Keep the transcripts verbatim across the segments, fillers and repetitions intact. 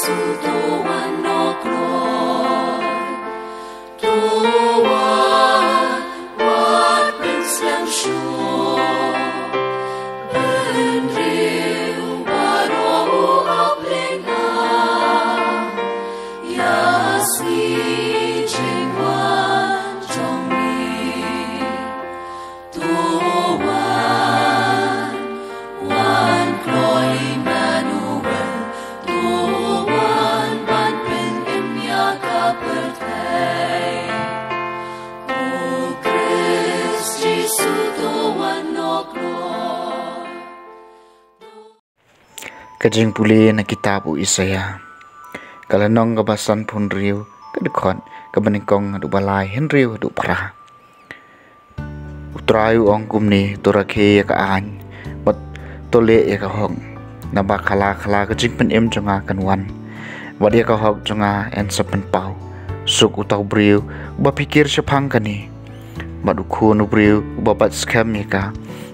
Jisu to wan noh kloi. To wan, wat pynsngewsih. Bynriew baroh u ap lyngngoh. Ïa sngi jingwan jong me. To wan, wan kloi Immanuel. To wan ban pynim ïa ka pyrthei. O Khrist Jisu to wan noh kloi. Ka jingpule na kitab u Isaïah. Ka lynnong kaba sanphew hynriew, ka dkhot kaba nyngkong haduh ba lai hynriew haduh phra. U Trai u ong kumne: To rakhe ïa ka aiñ, bad to leh ïa ka hok. Naba khla khla ka jingpynim jong nga kan wan, bad ïa ka hok jong nga yn sa pynpaw. Suk uta u briew uba phikir shaphang kane, bad u khun u briew uba bat skhem ïa ka,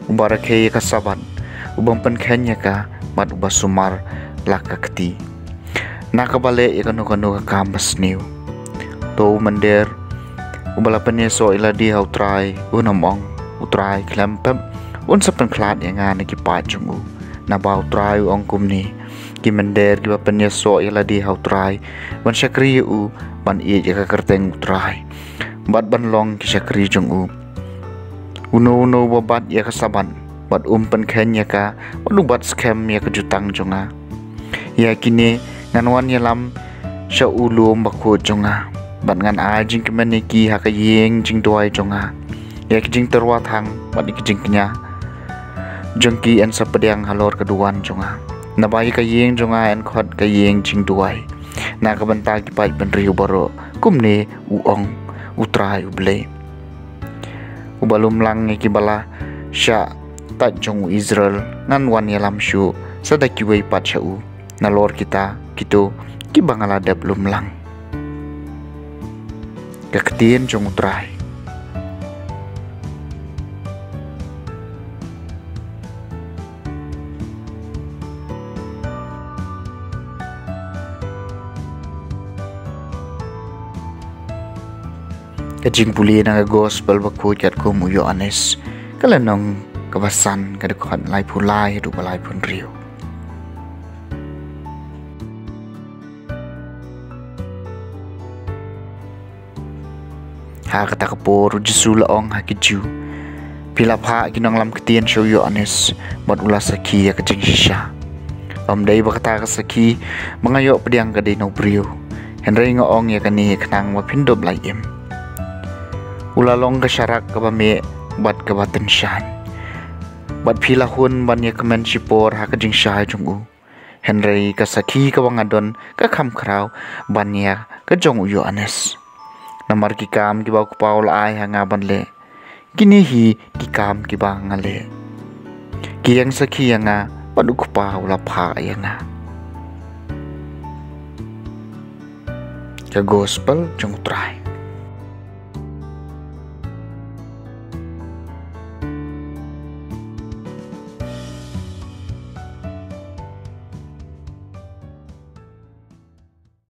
uba rakhe ïa ka Sabbath, uba pynkheiñ ïa ka, bad uba sumar la ka kti, na kaba leh ïa kano kano ka kam basniew. To u mynder uba la pynïasoh ïa lade ha u Trai un ym ong: U Trai khlem pep un sa pynkhlad ïa nga na ki paid jong u. Naba u Trai u ong kumne: Ki mynder kiba pynïasoh ïa lade ha u Trai ban shakri ïa u, ban ïeit ïa ka kyrteng u Trai, bad ban long ki shakri jong u. Uno uno uba bat ïa ka Sabbath, bad um pynkheiñ ïa ka, bad u bat skhem ïa ka jutang jong nga, ïa kine ngan wan ïalam sha u lum bakhuid jong nga, bad ngan ai jingkmen ïa ki ha ka ïing jingduwai jong nga. Ïa ki jingtyrwa thang bad ïa ki jingkñia jong ki yn sa pdiang halor ka duwan jong nga. Naba ïa ka ïing jong nga yn khot ka ïing jingduwai na ka bynta ki paid bynriew baroh. Kumne u ong u Trai U Blei, uba lumlang ïa kiba la shah tait jong u Israel. Ngan wan ïalam shuh sa da kiwei pat sha u, nalor kita kito kiba nga la dep lumlang. Ka ktien jong u Trai. Ka jingpule na ka Gospel bakhuid katkum u Ïoannis, ka lynnong kaba san, ka dkhot laiphew lai haduh ba laiphew hynriew. Ha kata ka por u Jisu u la ong ha ki Jiw: Phi la phah ki nonglam ktien sha u Ïoannis, bad u la sakhi ïa ka jingshisha. Ym dei ba kata ka sakhi ba nga ïoh pdiang ka dei na u briew, hynrei nga ong ïa kane khnang ba phin dup lai im. U la long ka sharak kaba meh bad kaba tyngshaiñ, bad phi la hun ban ïa kmen shipor ha ka jingshai jong u. Hynrei ka sakhi kaba nga don ka kham khraw ban ïa ka jong u Ïoannis. Namar ki kam kiba u Kpa u la ai ha nga ban leh, kine hi ki kam kiba nga leh, ki ïeng sakhi ïa nga bad u Kpa u la phah ïa nga. Ka Gospel jong u Trai.